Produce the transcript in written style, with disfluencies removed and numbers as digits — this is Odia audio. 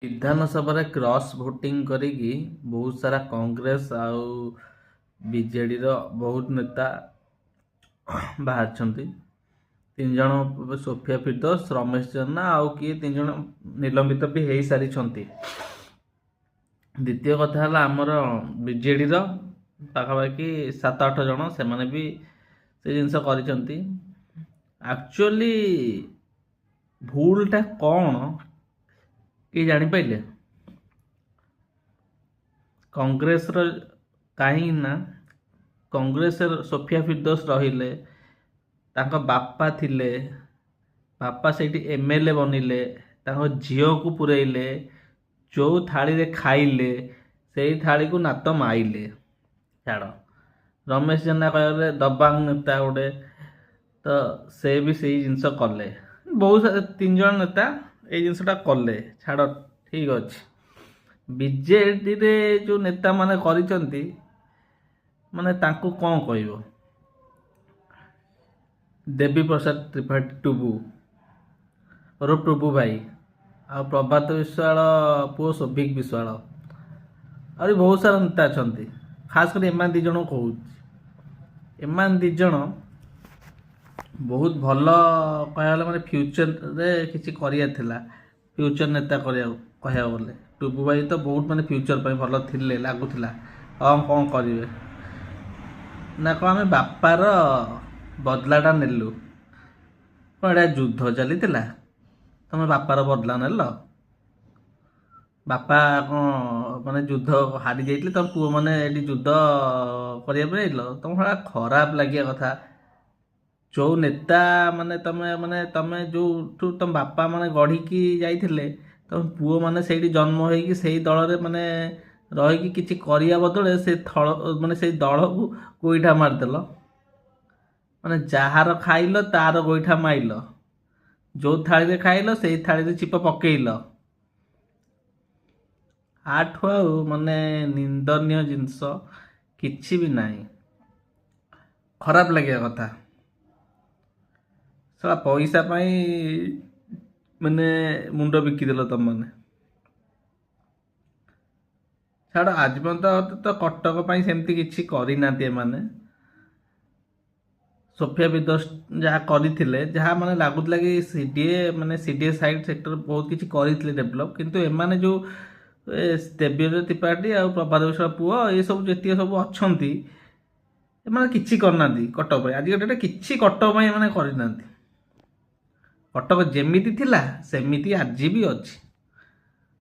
ବିଧାନସଭାରେ କ୍ରସ୍ ଭୋଟିଂ କରିକି ବହୁତ ସାରା କଂଗ୍ରେସ ଆଉ ବିଜେଡ଼ିର ବହୁତ ନେତା ବାହାରିଛନ୍ତି। 3 ଜଣ ସୋଫିଆ ଫିରଦୋସ, ରମେଶ ଜେନା ଆଉ କିଏ 3 ଜଣ ନିଲମ୍ବିତ ବି ହେଇସାରିଛନ୍ତି। ଦ୍ୱିତୀୟ କଥା ହେଲା, ଆମର ବିଜେଡ଼ିର ପାଖାପାଖି 7-8 ଜଣ, ସେମାନେ ବି ସେ ଜିନିଷ କରିଛନ୍ତି। ଆକ୍ଚୁଆଲି ଭୁଲଟା କ'ଣ କିଏ ଜାଣିପାରିଲେ? କଂଗ୍ରେସର, କାହିଁକି ନା କଂଗ୍ରେସର ସୋଫିଆ ଫିରଦୋସ ରହିଲେ, ତାଙ୍କ ବାପା ଥିଲେ, ବାପା ସେଇଠି ଏମଏଲଏ ବନିଲେ, ତାଙ୍କ ଝିଅକୁ ପୁରେଇଲେ। ଯେଉଁ ଥାଳିରେ ଖାଇଲେ, ସେଇ ଥାଳିକୁ ଲାତ ମାଇଲେ। ଛାଡ଼, ରମେଶ ଜେନା କହିଲେ ଦବାଙ୍ଗ ନେତା ଗୋଟେ, ତ ସେ ବି ସେଇ ଜିନିଷ କଲେ। ବହୁତ 3 ଜଣ ନେତା ଏଇ ଜିନିଷଟା କଲେ। ଛାଡ଼, ଠିକ୍ ଅଛି। ବିଜେଡ଼ିରେ ଯେଉଁ ନେତାମାନେ କରିଛନ୍ତି, ମାନେ ତାଙ୍କୁ କ'ଣ କହିବ? ଦେବୀ ପ୍ରସାଦ ତ୍ରିପାଠୀ ଟୁବୁ ଓରଫ ଟୁବୁ ଭାଇ, ଆଉ ପ୍ରଭାତ ବିଶ୍ୱାଳ ପୁଅ ସୌଭିକ ବିଶ୍ୱାଳ, ଆହୁରି ବହୁତ ସାରା ନେତା ଅଛନ୍ତି। ଖାସ କରି ଏମାନେ 2 ଜଣଙ୍କୁ କହୁଛି। ଏମାନେ 2 ଜଣ ବହୁତ ଭଲ କହିବାକୁ ଗଲେ, ମାନେ ଫ୍ୟୁଚରରେ କିଛି କରିବାର ଥିଲା, ଫ୍ୟୁଚର ନେତା କରିବାକୁ କହିବାକୁ ଗଲେ। ଟୁବୁ ଭାଇ ତ ବହୁତ ମାନେ ଫ୍ୟୁଚର ପାଇଁ ଭଲ ଥିଲେ ଲାଗୁଥିଲା। ହଁ, କ'ଣ କରିବେ ନା କ'ଣ? ଆମେ ବାପାର ବଦଲାଟା ନେଲୁ। କ'ଣ ଏଇଟା ଯୁଦ୍ଧ ଚାଲିଥିଲା, ତମେ ବାପାର ବଦଲା ନେଲ? ବାପା କ'ଣ ମାନେ ଯୁଦ୍ଧ ହାରି ଯାଇଥିଲେ, ତମ ପୁଅମାନେ ଏଠି ଯୁଦ୍ଧ କରିବା ପାଇଁ ଯାଇଥିଲ? ତମ ଖରାପ ଲାଗିବା କଥା। ଯେଉଁ ନେତା ମାନେ ତମେ ମାନେ ତମେ ଯେଉଁଠୁ ତମ ବାପା ମାନେ ଗଢ଼ିକି ଯାଇଥିଲେ, ତମ ପୁଅମାନେ ସେଇଠି ଜନ୍ମ ହେଇକି ସେଇ ଦଳରେ ମାନେ ରହିକି କିଛି କରିବା ବଦଳରେ ସେ ଥଳ ମାନେ ସେଇ ଦଳକୁ ଗୋଇଠା ମାରିଦେଲ। ମାନେ ଯାହାର ଖାଇଲ, ତାର ଗୋଇଠା ମାଇଲ। ଯେଉଁ ଥାଳିରେ ଖାଇଲ, ସେଇ ଥାଳିରେ ଛିପ ପକେଇଲ। ୟାଠୁ ଆଉ ମାନେ ନିନ୍ଦନୀୟ ଜିନିଷ କିଛି ବି ନାହିଁ। ଖରାପ ଲାଗିବା କଥା। ଶଳା, ପଇସା ପାଇଁ ମାନେ ମୁଣ୍ଡ ବିକିଦେଲ ତମମାନେ। ଛାଡ଼, ଆଜି ପର୍ଯ୍ୟନ୍ତ ତ କଟକ ପାଇଁ ସେମିତି କିଛି କରିନାହାନ୍ତି ଏମାନେ। ସୋଫିଆ ଫିରଦୋସ ଯାହା କରିଥିଲେ, ଯାହା ମାନେ ଲାଗୁଥିଲା କି ସିଡିଏ, ମାନେ ସିଡିଏ ସାଇଡ୍ ସେକ୍ଟର ବହୁତ କିଛି କରିଥିଲେ ଡେଭଲପ୍। କିନ୍ତୁ ଏମାନେ ଯେଉଁ ଦେବୀରଞ୍ଜନ ତ୍ରିପାଠୀ ଆଉ ପ୍ରଭାତ ବିଶ୍ୱାଳ ପୁଅ, ଏସବୁ ଯେତିକି ସବୁ ଅଛନ୍ତି, ଏମାନେ କିଛି କରିନାହାନ୍ତି କଟକ ପାଇଁ। ଆଜିକା ଡେଟ୍ରେ କିଛି କଟକ ପାଇଁ ଏମାନେ କରିନାହାନ୍ତି। କଟକ ଯେମିତି ଥିଲା, ସେମିତି ଆଜି ବି ଅଛି।